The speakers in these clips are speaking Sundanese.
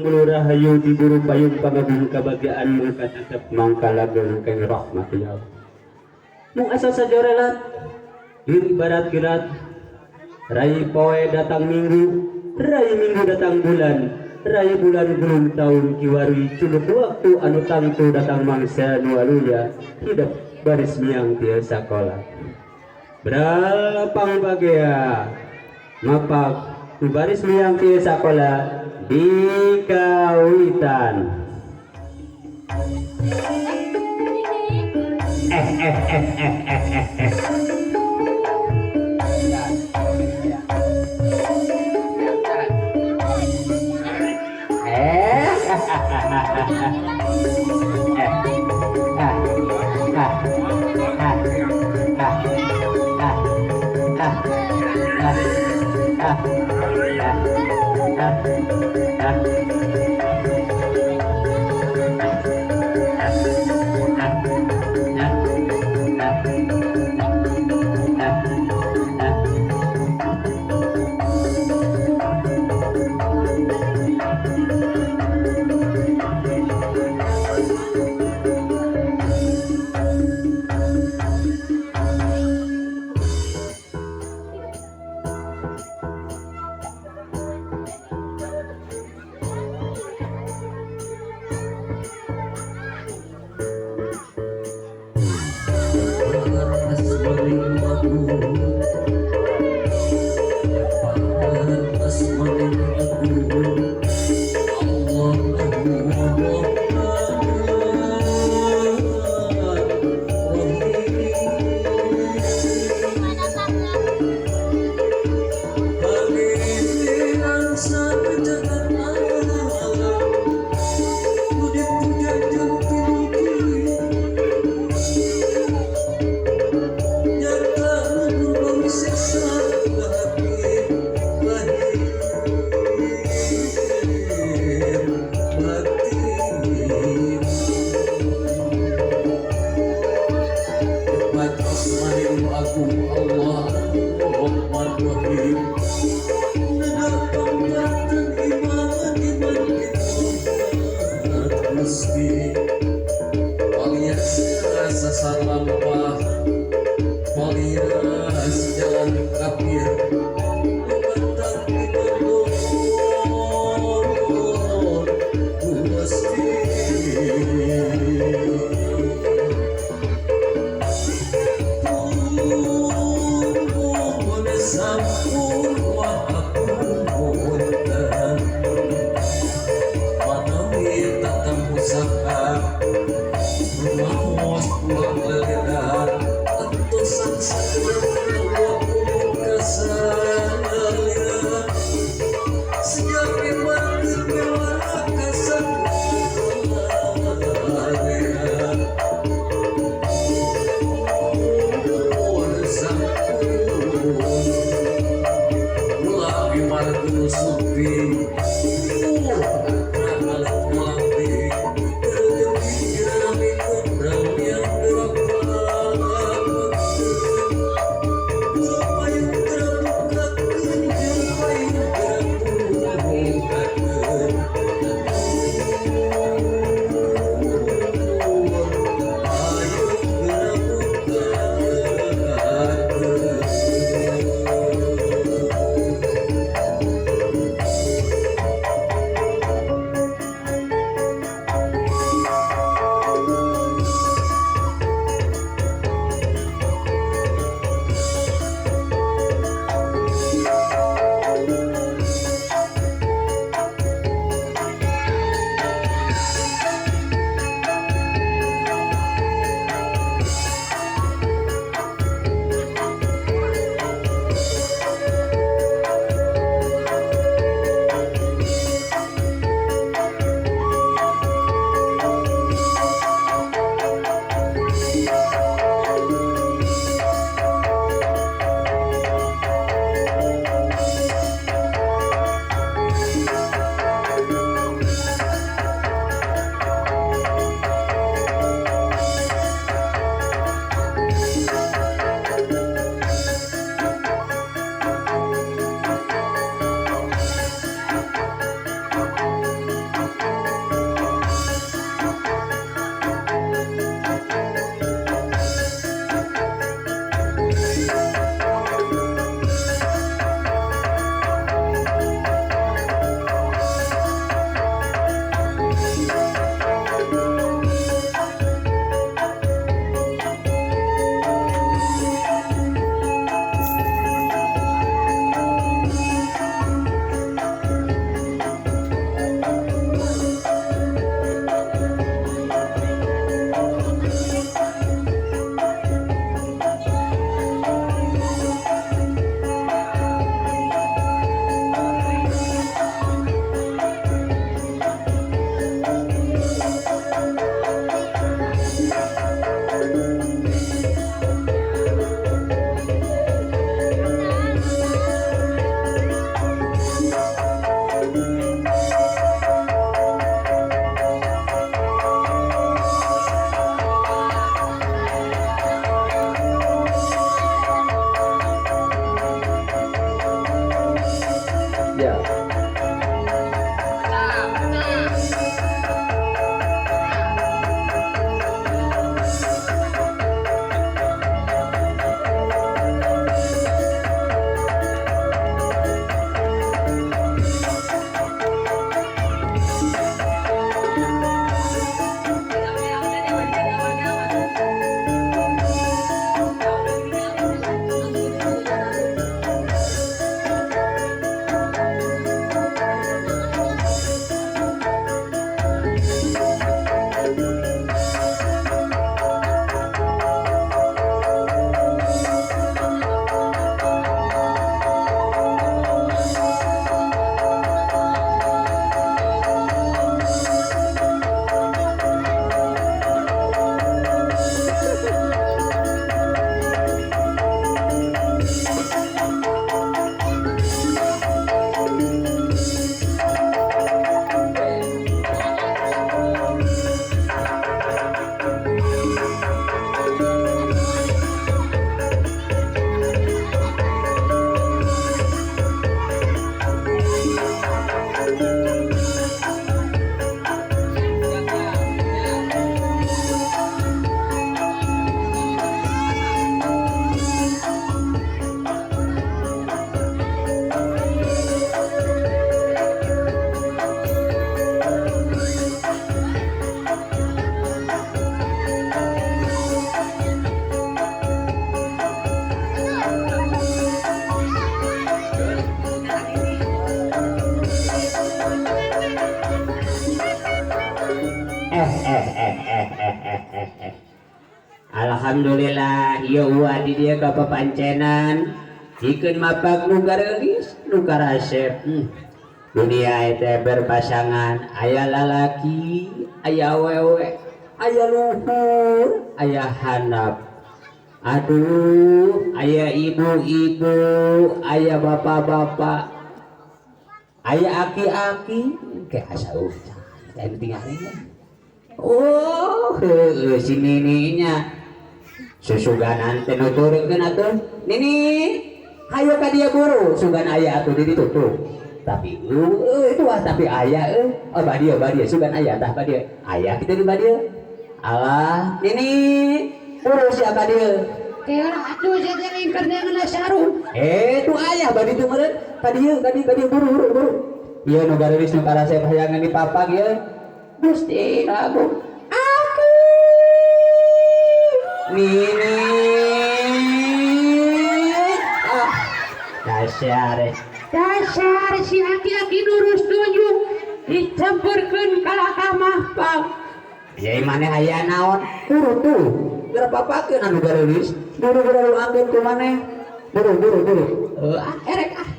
bulu rahayu diburu payung pamagung kabagyaan mung katetep mangkalageng keng rahmat ya Allah. Mung asa sajorelat diri barat kilat rai poe datang minggu, rai minggu datang bulan, rai bulan gulung tahun kiwari culuk waktu anu tangtu datang mangsa nu aluya hidup baris miang tieu sakola. Berapang bagea mapak baris miang tieu sakola di kawitan. Eh eh eh eh eh eh eh. Eh eh eh eh eh eh eh eh. Alhamdulillah ieu uwa di dieu ka papancenan jikeun mapak nu gareulis nu karasep. Dunia teh berpasangan, aya lalaki, aya awewe, aya luhur, aya handap. Aduh, aya ibu-ibu, aya bapak-bapak, aya aki-aki, kayak asa saya tinggalin. Oh, heueuh si nininya. Susuganan teh nuturkeun atuh. Nini, hayo ka dieu buru, sugan aya atuh di ditu tuh. Tapi itu ah tapi aya euy. Oh badieu badieu sugan aya tah badieu. Aya kitu di badieu. Alah, nini, buru sia ka dieu. Kaya atuh sia teh lingkar neangan sarung. Eh, tu ayah badi tu meureun. Ka dieu, ka dieu, ka dieu buru buru buru. Ieu nu gareulis nu karasep hayangan dipapak ieu. Gusti Agung. Aku. Nini. Ah, dasar. Dasar si aki-aki nurus tunjuk dicampurkeun kalakah mahpang. Ya maneh aya naon? Buru tuh. Geura papakeun anu gareulis. Buru buru angkeun ku maneh. Buru buru buru. Heuh ah erek ah.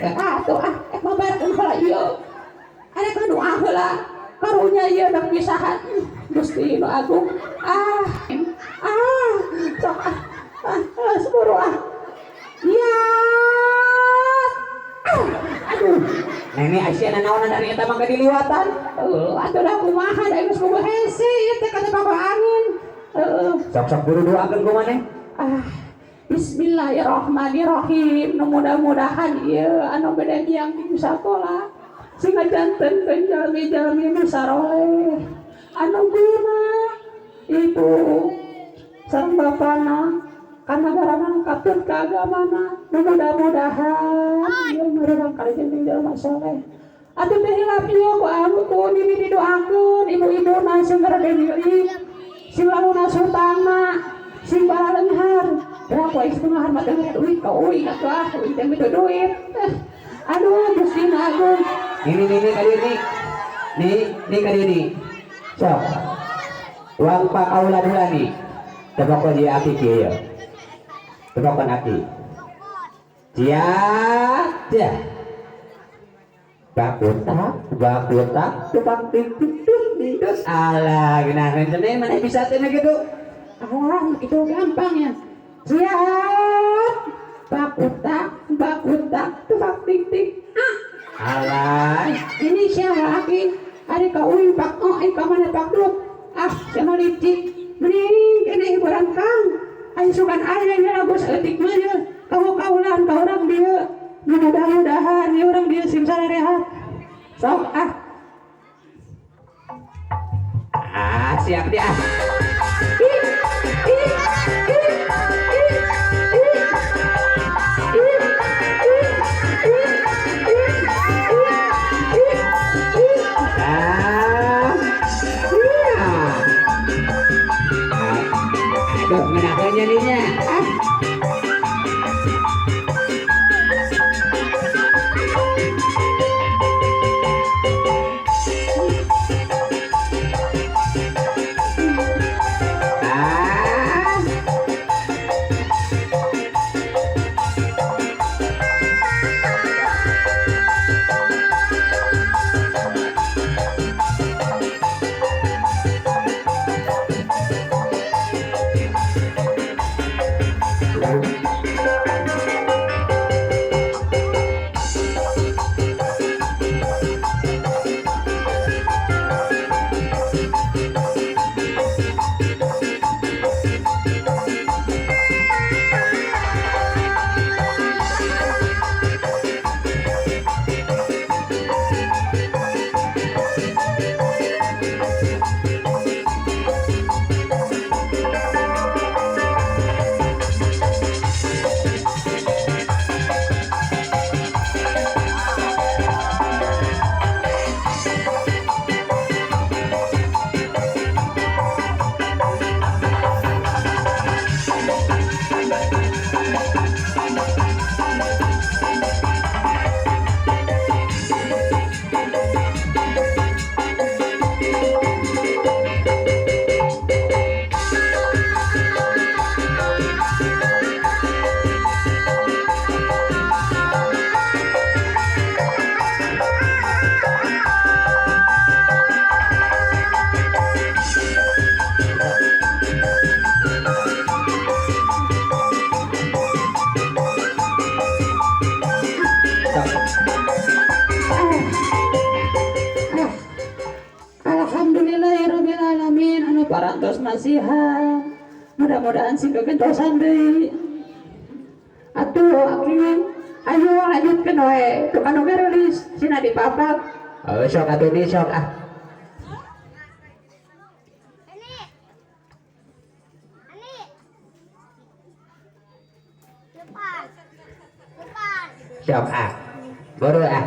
Ah tuh ah mabarkeun heula ieu. Arek anu ah heula. Karunya ieu dak pisahan. Gusti Nu Agung. Ah ah sok ah. Ah, seburu ah. Ya. Ah, aduh. Nenek Aisyah nanaonan dari eta mah diliwatan. Heuh, atuh da kumaha da geus boga hese ieu teh kata bapak angin. Heuh. Sok-sok buru doakeun ku maneh. Ah. Bismillahirrahmanirrahim. Nu mudah-mudahan ieu anu bede miang di sakola sing ngajantenkeun jalmi-jalmi nu saroleh. Anu guna ibu sareng bapana karena barang kapten keagamana mudah-mudahan ieu meureun kali jeung jelema soleh. Atuh teh hilap ieu ku anu ku nini didoakeun ibu-ibuna sing rada milik sing lalunas hutangna sing balalenghar. Berapa is pengahan mah teh duit ka uing atuh ah uing teh mitu duit. Aduh Gusti Agung. Ini nini ka dieu ni. Ni ni ka dieu ni. Sok. Uang pakaulan heula ni. Tebakon ieu aki kieu ye. Tebakon aki. Cia cia. Bakutak, bakutak, tebak tik tik tik tik. Alah, geunah rencana mana bisa teh gitu. Alah, itu gampang ya. Siap. Bakutak, bakutak, tebak tik tik. Ah. Alah, ini siapa aki? Ari ka uing pak oh, ka mana pak duk. Ah, siapa licik. Mending kene hiburan kang. Ayo sugan aya ya geus eutik mah ye. Kau-kaulan ka urang dieu. Mudah-mudahan ieu urang dieu sing sarehat. Sok ah. Ah, siap dia. Ah. Iya. Aduh, ngenakeunnya nih nya. Ah. tos masihan. Mudah-mudahan sing kagentosan deui. Atuh aki, ayo lanjutkeun we. Tuh anu garelis sina dipapak. Oh, sok atuh di sok ah. Sok ah. Baru ah.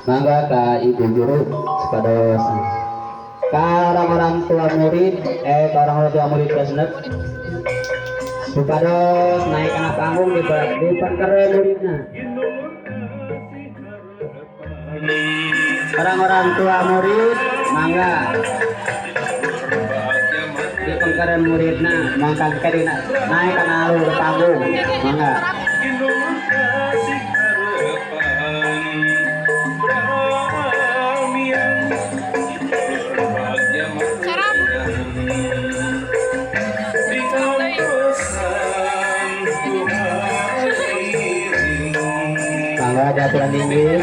Mangga ka ibu guru supados ka orang-orang tua murid ka orang tua murid kelas 6 supados naik kana panggung di pangkere muridna. Orang-orang tua murid mangga di pangkere muridna mangka kadina naik kana alur panggung mangga. Mangga jatuhan tinggi.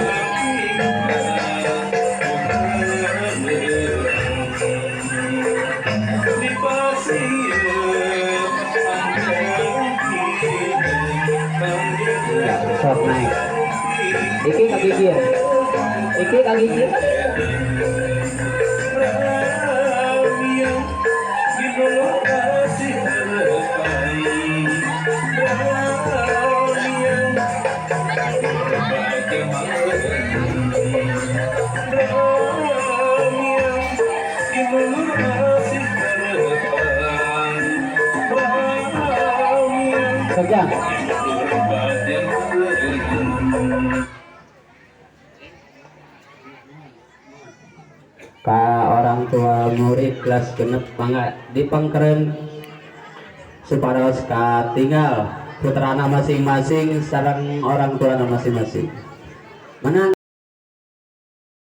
Ya, sok naik. Iki kagigir. Iki kagigir. Kerja. Ka orang tua murid kelas genep mangga dipangkeren supados katinggal putrana masing-masing sareng orang tuana masing-masing. Menang.